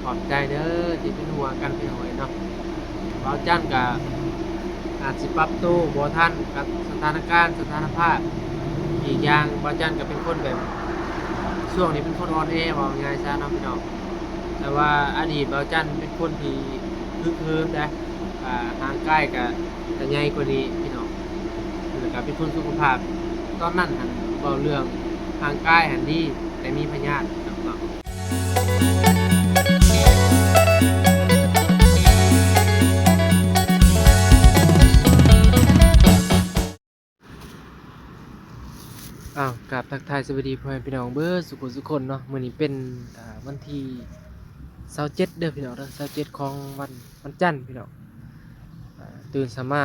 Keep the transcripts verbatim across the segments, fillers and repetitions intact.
ขอบใจเด้อที่เป็นห่วงกันพี่น้องเอ้ยเนาะ บ่าวจันก็อาจสิปรับตัวบ่ทันกับสถานการณ์สถานภาพ อีกอย่างบ่าวจันก็เป็นคนแบบ ช่วงนี้เป็นคนอ่อนแอ เว้าง่ายซะเนาะพี่น้อง แต่ว่าอดีตบ่าวจันเป็นคนที่ฮึกเหิมนะ อ่า ร่างกายก็ ก็ใหญ่กว่านี้พี่น้อง แล้วก็เป็นคนสุขภาพ ตอนนั้นหั่นเว้าเรื่องร่างกายหั่นดี แต่มีพยาธิเนาะ อ้าว กราบทักทายสวัสดีพ่อแม่พี่น้องเบิดสุขุสุคนเนาะ มื้อนี้เป็น อ่า วันที่ซาวเจ็ดเด้อพี่น้องเด้อ ซาวเจ็ดของวัน วันจันทร์พี่น้อง อ่า ตื่นเช้ามา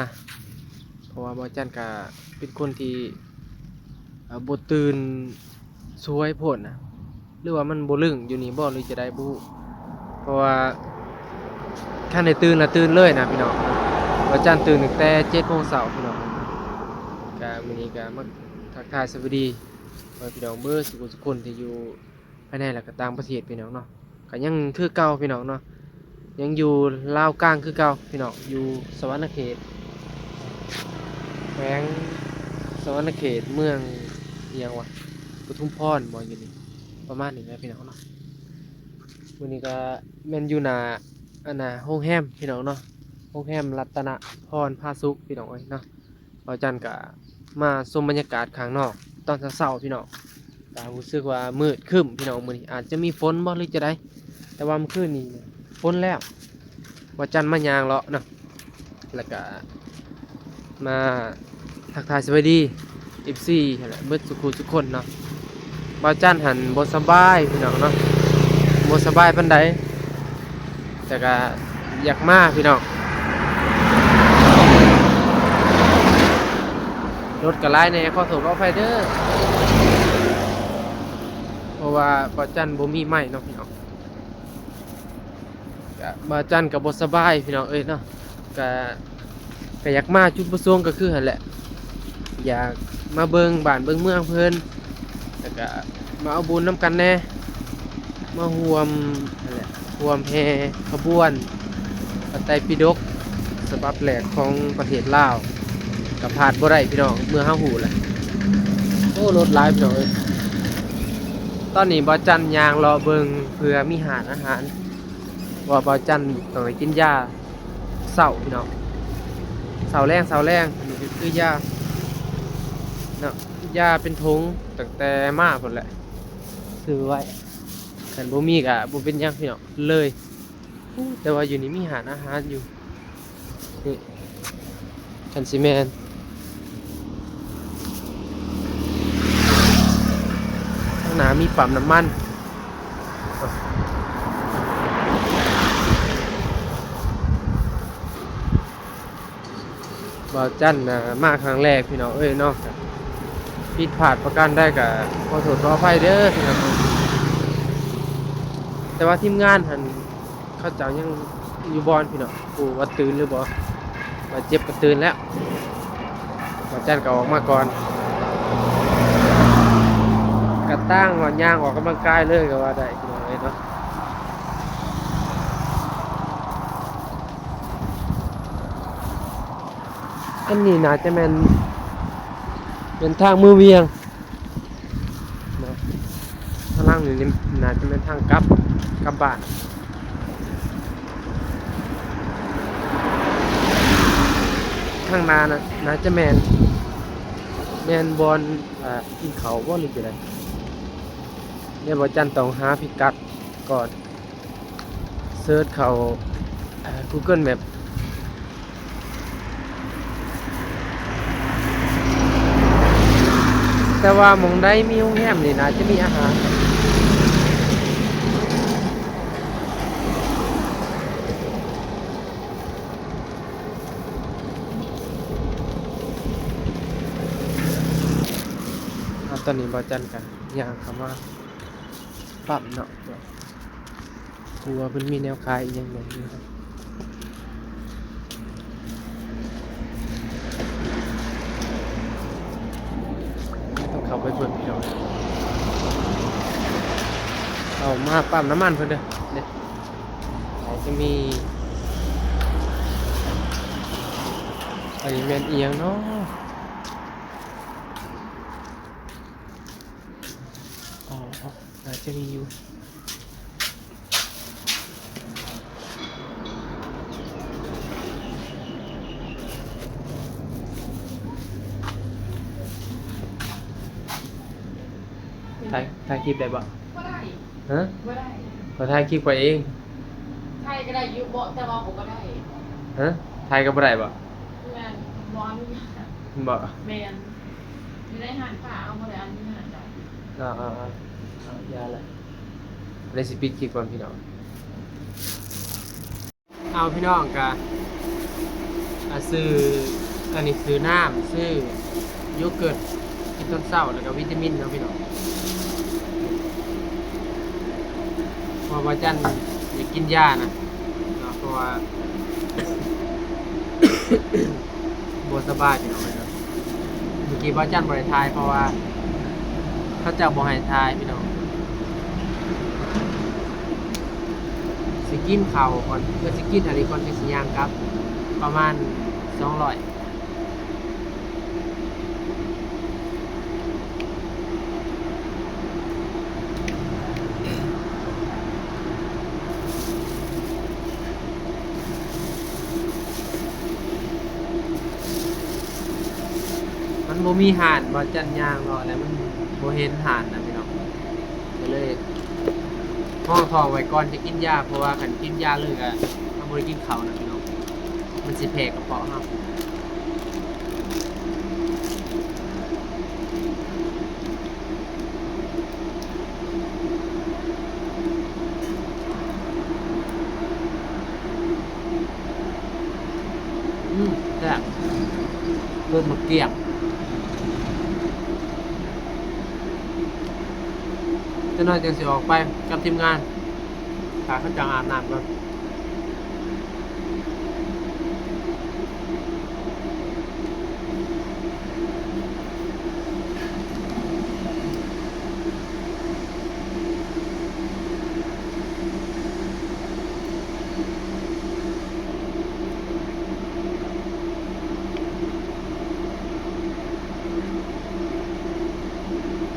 เพราะว่าบ่าวจันก็เป็นคนที่ อ่า บ่ตื่นสวยโพดนะ หรือว่ามันบ่ลึงอยู่นี่บ่ หรือจะได้บ่ฮู้ เพราะว่าคันได้ตื่นละตื่นเลยนะพี่น้อง บ่าวจันตื่นตั้งแต่เจ็ดโมงเช้าพี่น้อง ก็มื้อนี้ก็มาทักทายสวัสดีพ่อแม่พี่น้องเบิดสุขุสุคนที่อยู่ภายในและก็ต่างประเทศพี่น้องเนาะ ก็ยังคือเก่าพี่น้องเนาะ ยังอยู่ลาวกลางคือเก่าพี่น้อง อยู่สะหวันนะเขต แขวงสะหวันนะเขต เมืองอิหยังวะ ปทุมพรบ่ อยู่นี่ ประมาณนี้แหละพี่น้องเนาะ มื้อนี้ก็แม่นอยู่หน้า อันน่ะ โรงแรมพี่น้องเนาะ โรงแรมรัตนพรผาสุกพี่น้องเอ้ยเนาะ บ่าวจันก็มาชมบรรยากาศข้างนอกตอนเช้าๆพี่น้อง ก็รู้สึกว่ามืดครึ้มพี่น้อง มื้อนี้อาจจะมีฝนบ่หรือจะใด แต่ว่าเมื่อคืนนี้ฝนแล้ว บ่าวจันมาย่างเลาะเนาะ แล้วก็มาทักทายสวัสดี เอฟซี หั่นแหละ เบิดสุขุสุคนเนาะ บ่าวจันหั่นบ่สบายพี่น้องเนาะ บ่สบายปานใด แต่ก็อยากมาพี่น้อง รถก็หลายแหน่ ขอโทษขออภัยเด้อ เพราะว่าบ่าวจันบ่มีไมค์เนาะพี่น้อง ก็บ่าวจันก็บ่สบายพี่น้องเอ้ยเนาะ ก็ ก็อยากมา จุดประสงค์ก็คือหั่นแหละ อยากมาเบิ่งบ้านเบิ่งเมืองเพิ่น แล้วก็มาเอาบุญนำกันแหน่ มาร่วมนั่นแหละ ร่วมแห่ขบวนพระไตรปิฎกฉบับแรกของประเทศลาว ก็พลาดบ่ได้พี่น้อง เมื่อเฮาฮู้แหละ โอ้ รถหลายพี่น้องเอ้ย ตอนนี้บ่าวจันย่างเลาะเบิ่งเผื่อมีร้านอาหาร ว่าบ่าวจันต้องได้กินยาเช้าพี่น้อง เช้าแลง เช้าแลง อันนี้ก็คือยาเนาะ ยาเป็นถุงตั้งแต่มาพุ้นแหละ ซื้อไว้ คันบ่มีก็บ่เป็นหยังพี่น้อง เลย อู้ แต่ว่าอยู่นี่มีร้านอาหารอยู่ นี่ คันสิแม่น ข้างหน้ามีปั๊มน้ำมัน บ่าวจันน่ะ มาครั้งแรกพี่น้องเอ้ยเนาะ ผิดพลาดประการใดก็ขอโทษขออภัยเด้อพี่น้อง แต่ว่าทีมงานหั่น เขาเจ้ายังอยู่บ่อนพี่น้อง ผู้ว่าตื่นหรือบ่ ว่าเจ็บก็ตื่นแล้ว บ่าวจันก็ออกมาก่อน ก็ต่างว่าย่างออกกำลังกายเลยก็ว่าได้พี่น้องเอ้ยเนาะ อันนี้น่าจะแม่น เป็นทางเมืองเวียง นะ ทางหลังนี่น่าจะเป็นทางกลับ กลับบ้าน ทางหน้าน่ะ น่าจะแม่น แม่นบ่อน อ่า กินข้าวบ่หรือจั่งใด เดี๋ยวบ่าวจันต้องหาพิกัดก่อน เสิร์ชเข้า อ่า Google Map แต่ว่าหม่องใดมีโรงแรมนี่น่าจะมีอาหาร อ่ะ ตอนนี้บ่าวจันก็ย่างเข้ามาปั๊มเนาะ กลัวเพิ่นมีแนวขายอีหยังแหน่อยู่ครับ ต้องเข้าไปเบิ่งพี่น้อง เข้ามาปั๊มน้ำมันเพิ่นเด้อ เนี่ย มี อันนี้แม่นอีหยังเนาะ อ๋อ น่าจะมีอยู่ ถ่าย ถ่ายคลิปได้บ่ บ่ได้ ฮะ บ่ได้ ขอถ่ายคลิปไปเอง ถ่ายก็ได้อยู่ บ่ แต่ว่าบ่ได้ ฮะ ถ่ายก็บ่ได้บ่ แม่น บ่อนุญาต บ่ แม่น อยู่ในห้างผ้าเอาบ่ได้อนุญาตดอก อ่า อ่า อ่า อ่า อย่าละ เลยสิปิดคลิปก่อนพี่น้อง เอาพี่น้องกะ อ่ะ ซื้อ อันนี้ซื้อน้ำ ซื้อโยเกิร์ต กินตอนเช้า แล้วก็วิตามินเนาะพี่น้อง เพราะว่าจันอยากกินยานะ เนาะ เพราะว่า บ่สบายพี่น้องเอ้ยเนาะ เมื่อกี้บ่าวจันบ่ได้ถ่าย เพราะว่าเขาเจ้าบ่ให้ถ่ายพี่น้อง สิกินข้าวก่อน เพื่อสิกินอันนี้ก่อน จั่งสิย่างกลับ ประมาณสองร้อย มันบ่มีห้าน บ่าวจันย่างเลาะแล้วมันบ่เห็นห้านนะพี่น้อง ก็เลยห้องท้องไว้ก่อนจะกินยา เพราะว่าคันกินยาเลยก็มันบ่ได้กินข้าวนะพี่น้อง มันสิแพ้กระเพาะเฮา อืม แซ่บ รสหมากเกี้ยง จักหน่อยจั่งสิออกไปกับทีมงาน ถ้าเขาเจ้าอาบน้ำก่อน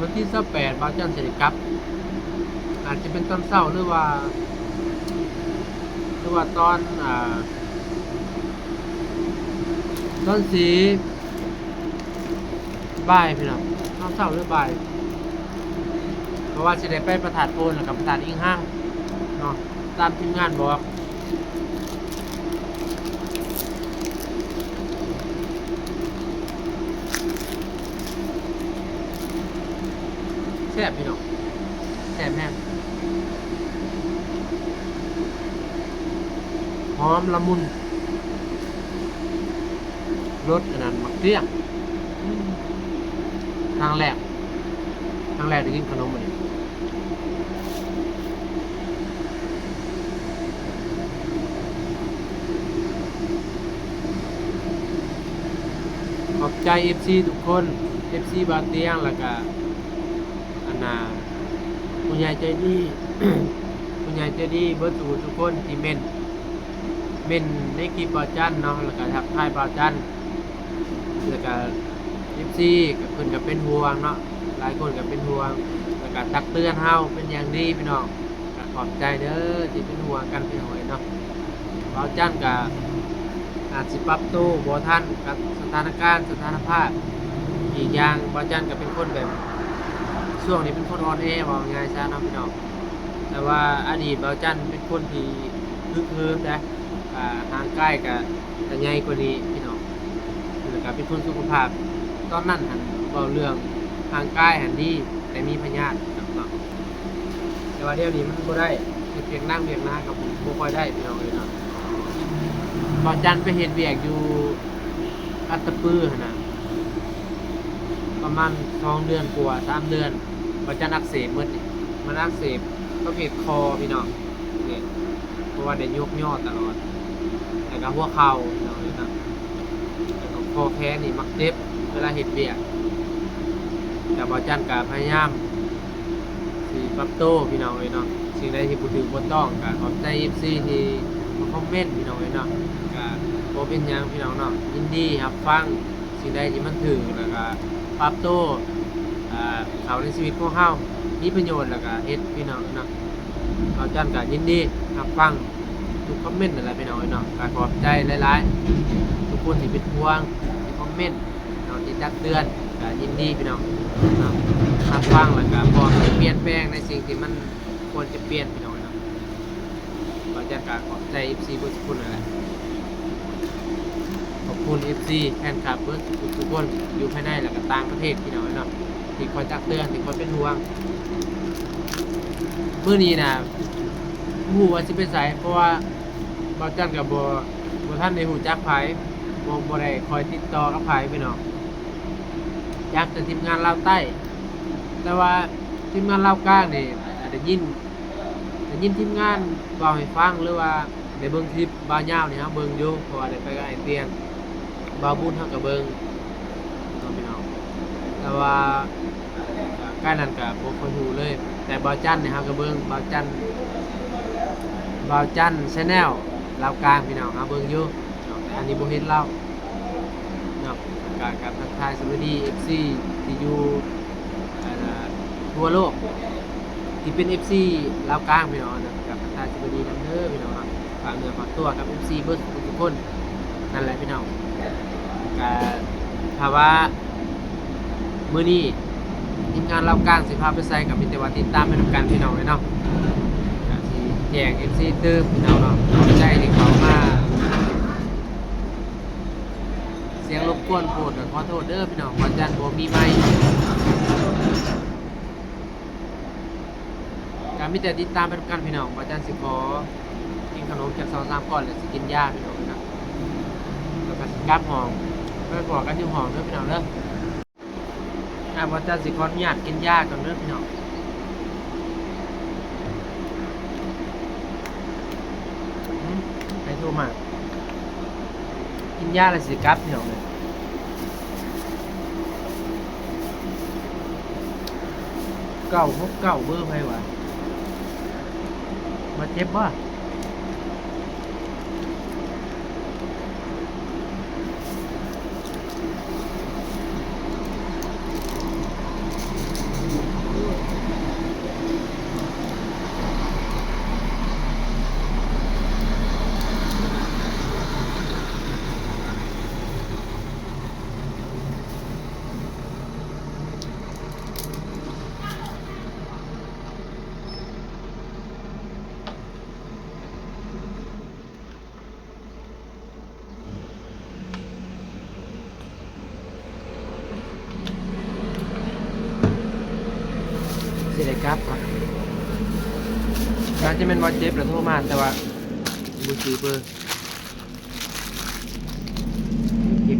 วันที่ซาวแปด บ่าวจันสิได้กลับ อาจจะเป็นตอนเช้า หรือว่า หรือว่าตอน อ่า ตอนสี บ่ายพี่น้อง ตอนเช้าหรือบ่าย เพราะว่าสิได้ไปพระธาตุโพนแล้วก็พระธาตุอิงหังเนาะ ตามทีมงานบอก แซ่บพี่น้อง แซ่บแฮง หอมละมุน รสอันนั้นหมากเตี้ยง อืม ครั้งแรก ครั้งแรกได้กินขนมอันนี้ ขอบใจ เอฟซี ทุกคน เอฟซี บ่าวเตี้ยง แล้วก็ อันน่ะ ผู้ใหญ่ใจดี ผู้ใหญ่ใจดีเบิดสู่ทุกคนที่เม้น เม้นในคลิปบ่าวจันเนาะ แล้วก็ทักทายบ่าวจัน แล้วก็ เอฟซี ก็เพิ่นก็เป็นห่วงเนาะ หลายคนก็เป็นห่วง แล้วก็ตักเตือนเฮาเป็นอย่างดีพี่น้อง ก็ขอบใจเด้อที่เป็นห่วงกันพี่น้องเอ้ยเนาะ บ่าวจันก็อาจสิปรับตัวบ่ทันกับสถานการณ์สถานภาพ อีกอย่างบ่าวจันก็เป็นคนแบบ ช่วงนี้เป็นคนอ่อนแอ เว้าง่ายซะเนาะพี่น้อง แต่ว่าอดีตบ่าวจันเป็นคนที่ฮึกเหิมนะ อ่า ร่างกายก็ ก็ใหญ่กว่านี้พี่น้อง แล้วก็เป็นคนสุขภาพ ตอนนั้นหั้นเว้าเรื่องร่างกายหั้นดี แต่มีพยาธิเนาะ แต่ว่าเดี๋ยวนี้มันบ่ได้ เฮ็ดเวียกหนักเวียกหนาก็บ่ค่อยได้พี่น้องเอ้ยเนาะ บ่าวจันไปเฮ็ดเวียกอยู่อัตตปือหั้นนะ ประมาณสองเดือนกว่า สามเดือน บ่าวจันอักเสบหมดนี่ มันอักเสบประเภทคอพี่น้อง เนี่ย เพราะว่าได้ยกย่อตลอด แล้วก็หัวเข่าพี่น้องเอ้ยเนาะ แล้วก็คอแขนนี่มักเจ็บเวลาเฮ็ดเวียก แต่บ่าวจันก็พยายามสิปรับตัวพี่น้องเอ้ยเนาะ สิ่งใดที่บ่ถูกบ่ต้องก็ขอบใจ เอฟซี ที่ คอมเมนต์พี่น้องเอ้ยเนาะ ก็บ่เป็นหยังพี่น้องเนาะ ยินดีรับฟังสิ่งใดที่มันถูก แล้วก็ปรับตัว อ่า เข้าในชีวิตของเฮา มีประโยชน์ แล้วก็เฮ็ดพี่น้องเนาะ บ่าวจันก็ยินดีรับฟังทุกคอมเมนต์นั่นแหละพี่น้องเอ้ยเนาะ ก็ขอบใจหลายๆ ทุกคนที่เป็นห่วง ที่คอมเมนต์เนาะ ที่ตักเตือน ก็ยินดีพี่น้องเนาะ รับฟัง แล้วก็พร้อมจะเปลี่ยนแปลงในสิ่งที่มันควรจะเปลี่ยนพี่น้องเอ้ยเนาะ บ่าวจันก็ขอบใจ เอฟซี เบิดทุกคนนั่นแหละ ขอบคุณ เอฟซี แฟนคลับเบิดทุกๆคน อยู่ภายในแล้วก็ต่างประเทศพี่น้องเนาะ ที่คอยตักเตือน ที่คอยเป็นห่วง มื้อนี้น่ะ บ่ฮู้ว่าสิไปไส เพราะว่าบ่าวจันก็บ่ บ่ทันได้ฮู้จักไผ บ่ บ่ได้คอยติดต่อกับไผพี่น้อง จักแต่ทีมงานลาวใต้ แต่ว่าทีมงานลาวกลางนี่ ได้ยิน ได้ยินทีมงานเว้าให้ฟัง หรือว่าได้เบิ่งคลิปบ่าวยาวนี่ เฮาเบิ่งอยู่ เพราะว่าได้ไปกับอ้ายเตียง บ่าวบุญเฮาก็เบิ่งเนาะพี่น้อง แต่ว่าใกล้นั้นก็บ่ค่อยฮู้เลย แต่บ่าวจันนี่เฮาก็เบิ่ง บ่าวจัน บ่าวจัน Channel ลาวกลางพี่น้อง เฮาเบิ่งอยู่เนาะ แต่อันนี้บ่เห็นลาว เนาะ ก็ ก็ทักทายสวัสดี เอฟซี ที่อยู่ อ่า ทั่วโลก ที่เป็น เอฟซี ลาวกลางพี่น้องเนาะ ก็ทักทายสวัสดีนำเด้อพี่น้องเนาะ ฝากเนื้อฝากตัวกับ เอฟซี เบิดทุกคน นั่นแหละพี่น้อง ก็ถ้าว่ามื้อนี้ทีมงานลาวกลางสิพาไปไสก็มีแต่ว่าติดตามไปนำกันพี่น้องเอ้ยเนาะ ก็สิแจ้ง เอฟซี ตื่มพี่น้องเนาะ ขอบใจที่เข้ามา เสียงรบกวนโพดก็ขอโทษเด้อพี่น้อง บ่าวจันบ่มีไมค์ ก็มีแต่ติดตามไปนำกันพี่น้อง บ่าวจันสิขอกินขนมจักสองสามก้อน แล้วสิกินยาพี่น้องนะ แล้วก็สิกลับห้อง ไปพ้อกันอยู่ห้องเด้อพี่น้องเด้อ อ่ะ บ่าวจันสิขออนุญาตกินยาก่อนเด้อพี่น้อง อืม ใครโทรมา กินยาแล้วสิกลับพี่น้องเด้อ เก้าหกเก้า เบอร์ไผวะ บ่าวเจ็บบ่ สิได้กลับวะ น่าจะแม่นบ่าวเจ็บแล้วโทรมา แต่ว่าบ่จื่อเบอร์ เก็บ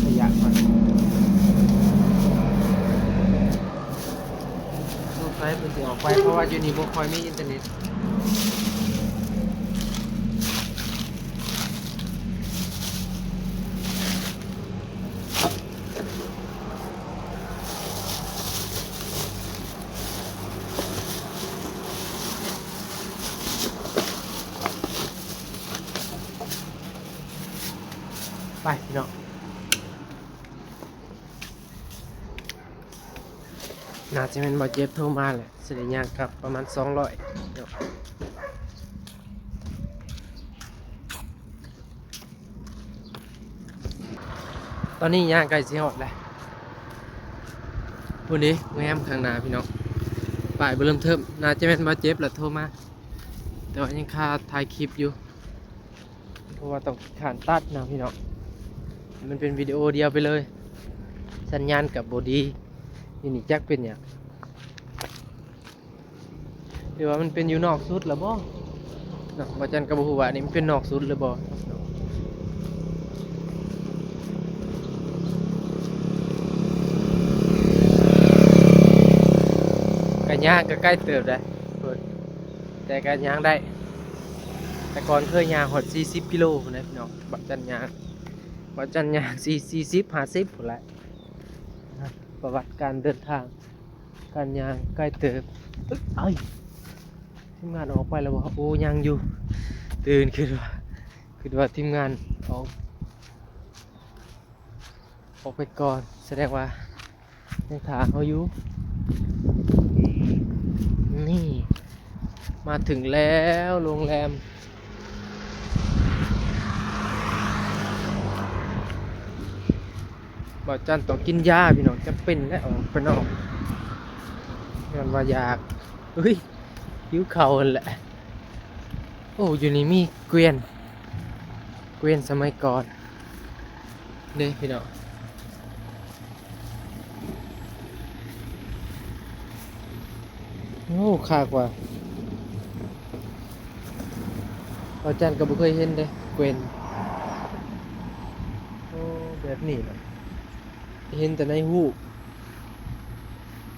ขยะก่อน สงสัยเพิ่นสิออกไป เพราะว่าอยู่นี่บ่ค่อยมีอินเทอร์เน็ต ไปพี่น้อง น่าจะแม่นบ่าวเจ็บโทรมาแหละ สิได้ย่างกลับประมาณสองร้อยเนาะ ตอนนี้ย่างใกล้สิฮอดแล้ว พุ้นเด้ โรงแรมข้างหน้าพี่น้อง ป้ายเบิ่งเริ่มเทิ่ม น่าจะแม่นบ่าวเจ็บแหละโทรมา แต่ว่ายังคาถ่ายคลิปอยู่ เพราะว่าต้องขี้คร้านตัดนะพี่น้อง มันเป็นวิดีโอเดียวไปเลย สัญญาณก็บ่ดี อยู่นี่จักเป็นหยัง หรือว่ามันเป็นอยู่นอกสุดแล้วบ่เนาะ บ่าวจันก็บ่ฮู้ว่านี่มันเป็นนอกสุดหรือบ่ ก็ย่างก็ใกล้เติบได้ แต่ก็ย่างได้ แต่ก่อนเคยย่างฮอดสี่สิบกิโลพุ้นนะพี่น้อง บ่าวจันย่าง บ่าวจันย่างสี่ สี่สิบ ห้าสิบพุ้นแหละ ประวัติการเดินทาง การย่างใกล้เติบ เอ้ย เอ้ย ทีมงานออกไปแล้วบ่ โอ้ ยังอยู่ ตื่นขึ้นมา คือว่าทีมงานออก ออกไปก่อน แสดงว่ายังถ่าเขาอยู่ นี่ มาถึงแล้วโรงแรม บ่าวจันต้องกินยาพี่น้อง จะเป็นและออกไปนอกย้อนว่าอยาก เฮ้ย หิวเข่าวนั่นแหละ โอ้ อยู่นี่มีเกวียน เกวียนสมัยก่อน เด้พี่น้อง โอ้ คักว่ะ บ่าวจันก็บ่เคยเห็นเด้ เกวียน โอ้ แบบนี้นะ เห็นแต่ในรูป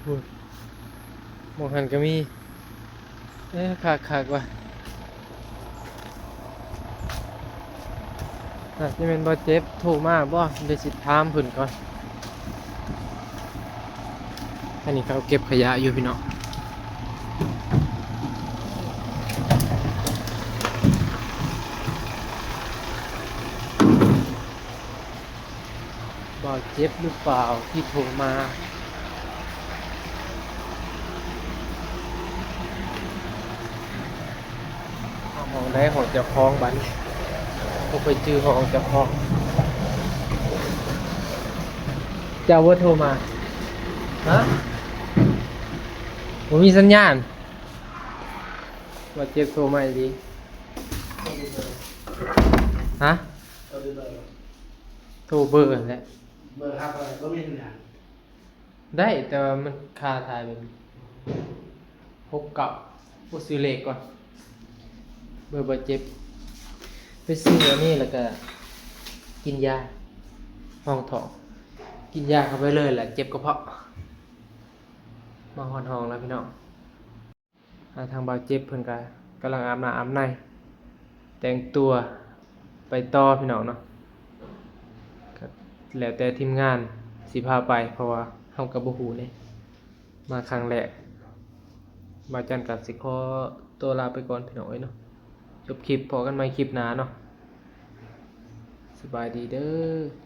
โอ้ย หม่องหั้นก็มี เอ้ย คักๆ ว่ะ อาจจะเป็นบ่าวเจ็บโทรมาบ่ เดี๋ยวสิถามเพิ่นก่อน อันนี้เขาเก็บขยะอยู่พี่น้อง บ่าวเจ็บหรือเปล่าที่โทรมา ห้องใดของเจ้าของบัดนี้ บ่ไปจื้อห้องเจ้าของ เจ้าบ่โทรมา ฮะ บ่มีสัญญาณ บ่าวเจ็บโทรมาอีหลี ฮะ โทรเบอร์นั่นแหละ เบอร์ฮักอะไรก็ไม่ทำงาน ได้ แต่ว่ามันค่าถ่ายเป็นหกเก้า โอ้ ซื้อเลขก่อน เบอร์บ่าวเจ็บ ไปซื้ออันนี้แล้วก็กินยา ห้องท้อง กินยาเข้าไปเลยแหละ เจ็บกระเพาะ มาฮอดห้องแล้วพี่น้อง อ่า ทางบ่าวเจ็บเพิ่นก็กำลังอาบน้ำอาบใน แต่งตัวไปต่อพี่น้องเนาะ ก็แล้วแต่ทีมงานสิพาไป เพราะว่าเฮาก็บ่ฮู้เด้ มาครั้งแรก บ่าวจันก็สิขอตัวลาไปก่อนพี่น้องเอ้ยเนาะ จบคลิป พ้อกันใหม่คลิปหน้าเนาะ สบายดีเด้อ